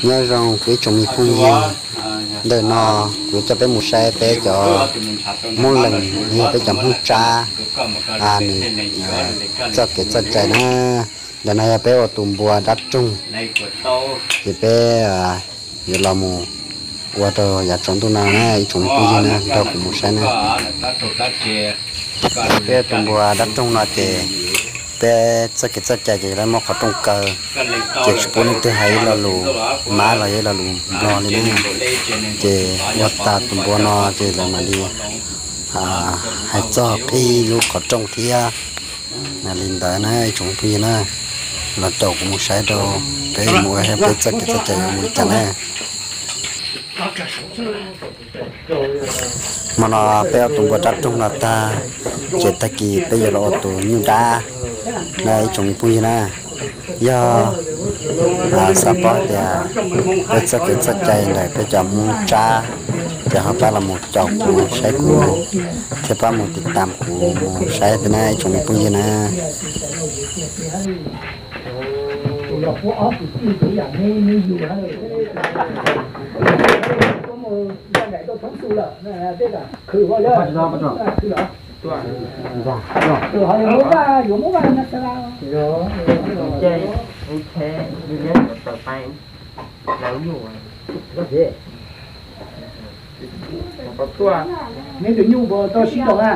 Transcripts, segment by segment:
Nyob zoo kuv ib tsoom me phooj ywg, ntawm no kuv coj peb mus saib peb cov Hmoob Lees, yog peb cov Hmoob Tsab, nws txoj kev txoj cai na. Ntawm no yog peb ua tus npua dab roog, ces peb yuav los mus ua rau yav tsaus ntuj no na ib tsoom me phooj ywg na, nrog kuv mus saib na. Peb ua tus npua dab roog no ces peb txoj kev txoj cai ces yuav muab qhov rooj kaw, ces tsis pub leej twg hais ib lo lus Mab los yog ib lo lus Nplog li na. Ces ua tag tus npua no ces lawv mam li hais txog qhib lub qhov rooj thiab. Li ntawd na ib tsoom phooj ywg na, los caum kuv mus saib rau peb mus ua peb txoj kev txoj cai yuav mus li cas na. Hmo no peb ua tus npua dab roog no tag, ces tag kis peb yuav los ua tus nyuj dab na ib tsoom phooj ywg na. Yog xav paub tias peb txoj kev txoj cai ntawm peb cov Hmoob Tsab, ces ho pab los mus caum kuv saib kuv, thiab pab mus tiv tam kuv mus saib thiab na ib tsoom phooj ywg na. Neb tus nyuj puas tau sib nraus na?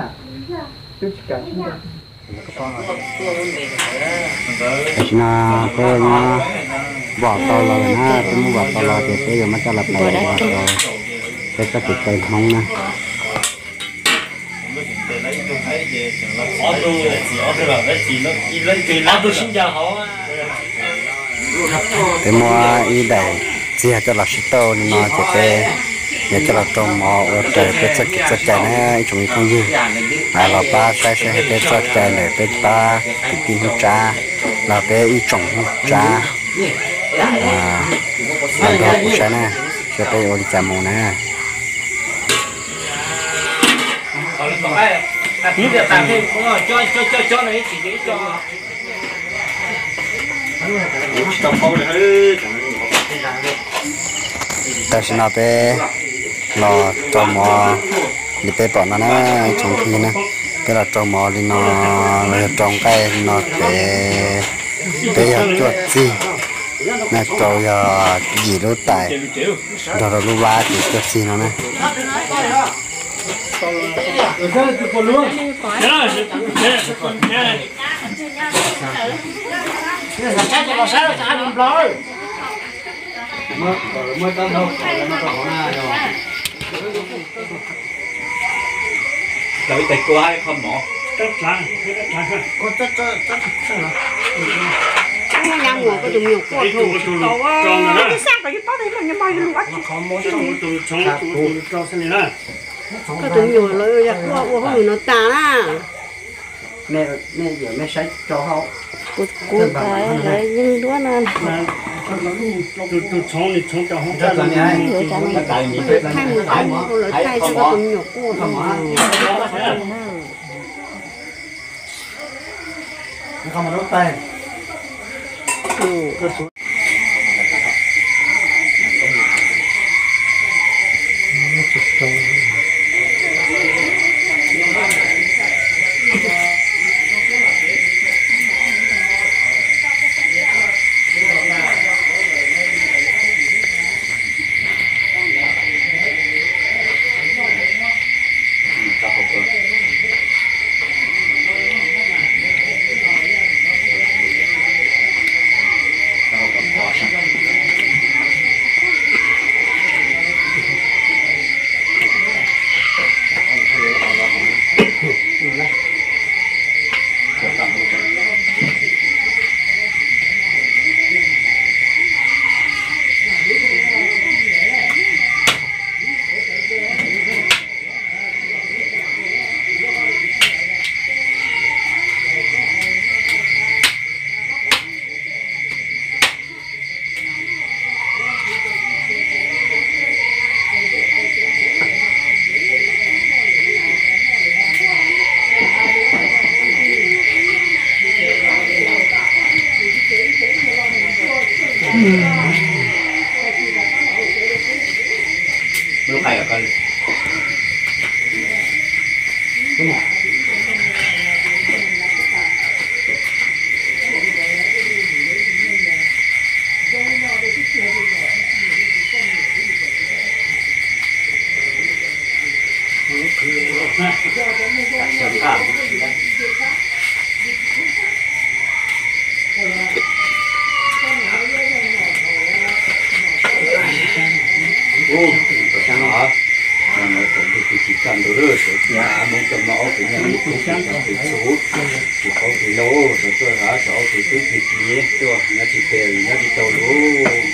Tam sim no peb nyob vom tau los lawm na, peb muab vom tau los ces peb yuav muab coj los pais ua rau peb txoj kev cai Hmoob na. Peb muab ib daim txiag coj los sib tauj li no ces peb yuav coj los rau mov ua raws peb txoj kev txoj cai na ib tsoom me phooj ywg. Los pab saib saib peb txoj cai ntawm peb pab kwv tij Hmoob Tsab los peb ib tsoom Hmoob Tsab los nrog kuv saib na, saib peb ua li cas mus na. Tam sim no peb los rau mov li peb pom no na, ib tsoom phooj ywg na, peb los rau mov li no los yog rau nqaij li no ces peb yog cuaj txig, nqaij rau yog yim lub tais nrog rau lub vab ces cuaj txig no na. Koj tus me nyuam lawv yog quaj ua hauj lwm no tas na. Kuv, kuv yeej duab no. Thaij mus, lawv thaij tsis koj tus me nyuam quaj. Ub, tau sab hov, no no tau ntug tus tsis txaj ntug lawm, tau tsis hov Hmoob tau noj ob peb nyuag tus tub tus txhuv, tus qaub tus lauj, tau tuaj hov tau ob tus tub tus txiv tuaj nyob tsis pem nyob tsis tau lawm.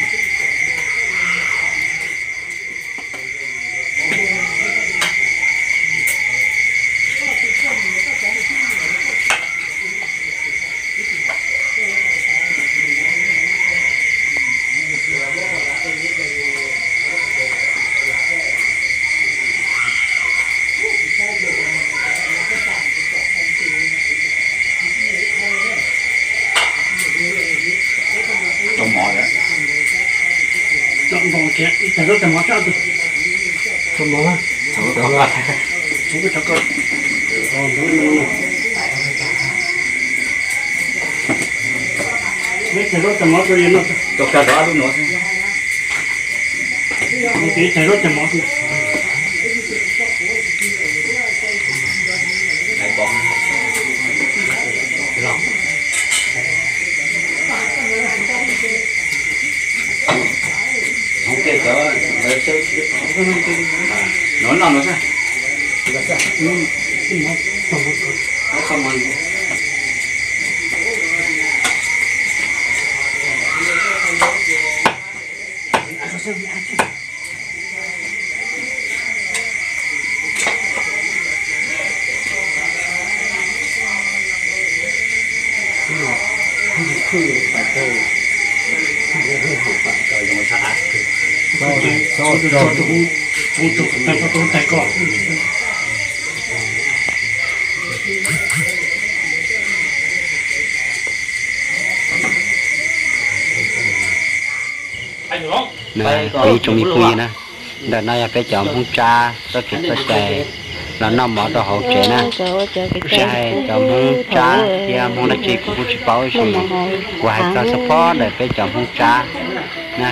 Tau mov lawm. Tau mov, tau mov. Tau kawg rau ob lub nuav xwb. Nuav noj nuav xwb. Kuv ib tsoom me phooj ywg na, ntawm no yog peb cov Hmoob Tsab txoj kev txoj cai los noj mov rau hauv tsev na. Kuv tsis hais cov Hmoob Tsab thiab Hmoob dab tsi kuv kuj tsis paub tab sis kuv hais txog xub phob ntawm peb cov Hmoob Tsab na.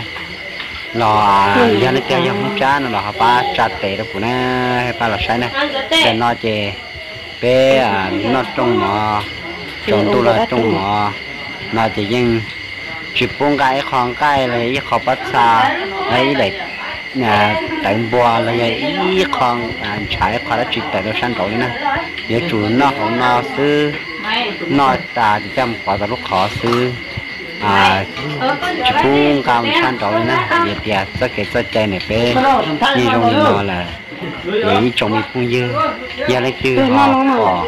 Los yog leej twg yog Hmoob Tsab no los ho pab tsa tes rau kuv na, pab los saib na. Ntawm no ces peb noj rooj mov, tsaus ntuj los rooj mov no ces yeej tsis pub nqa ib qho nqaij los yog ib qho pob txha los ib daim tawv npua los yog ib qho ntshav ib qho dab tsi tawm rau sab nraud li na. Yuav tsum noj hauv no xwb, noj tas ces coj mus pov tom lub qhov xwb. Tsis pub nqa mus sab nraud li na, vim tias txoj kev txoj cai ntawm peb yeej zoo li no lawm. Ces ib tsoom me phooj ywg, yog leej twg ho pom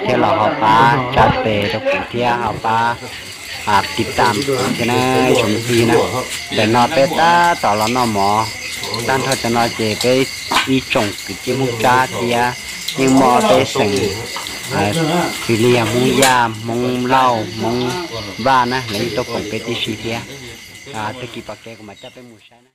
thiab los ho pab tsa tes rau kuv thiab ho pab tiv tam thiab na ib tsoom me phooj ywg na. Ntawm no peb tab tom los noj mov, tag nrho cov no ces peb ib tsoom kwv tij Hmoob Tsab thiab yeej muaj ob peb xeem, xws li yog Hmoob Yaj, Hmoob Lauj, Hmoob Vaj na, lawv yeej tuaj koom peb tib si thiab. Tag kis pom kev kuv mam coj peb mus saib na.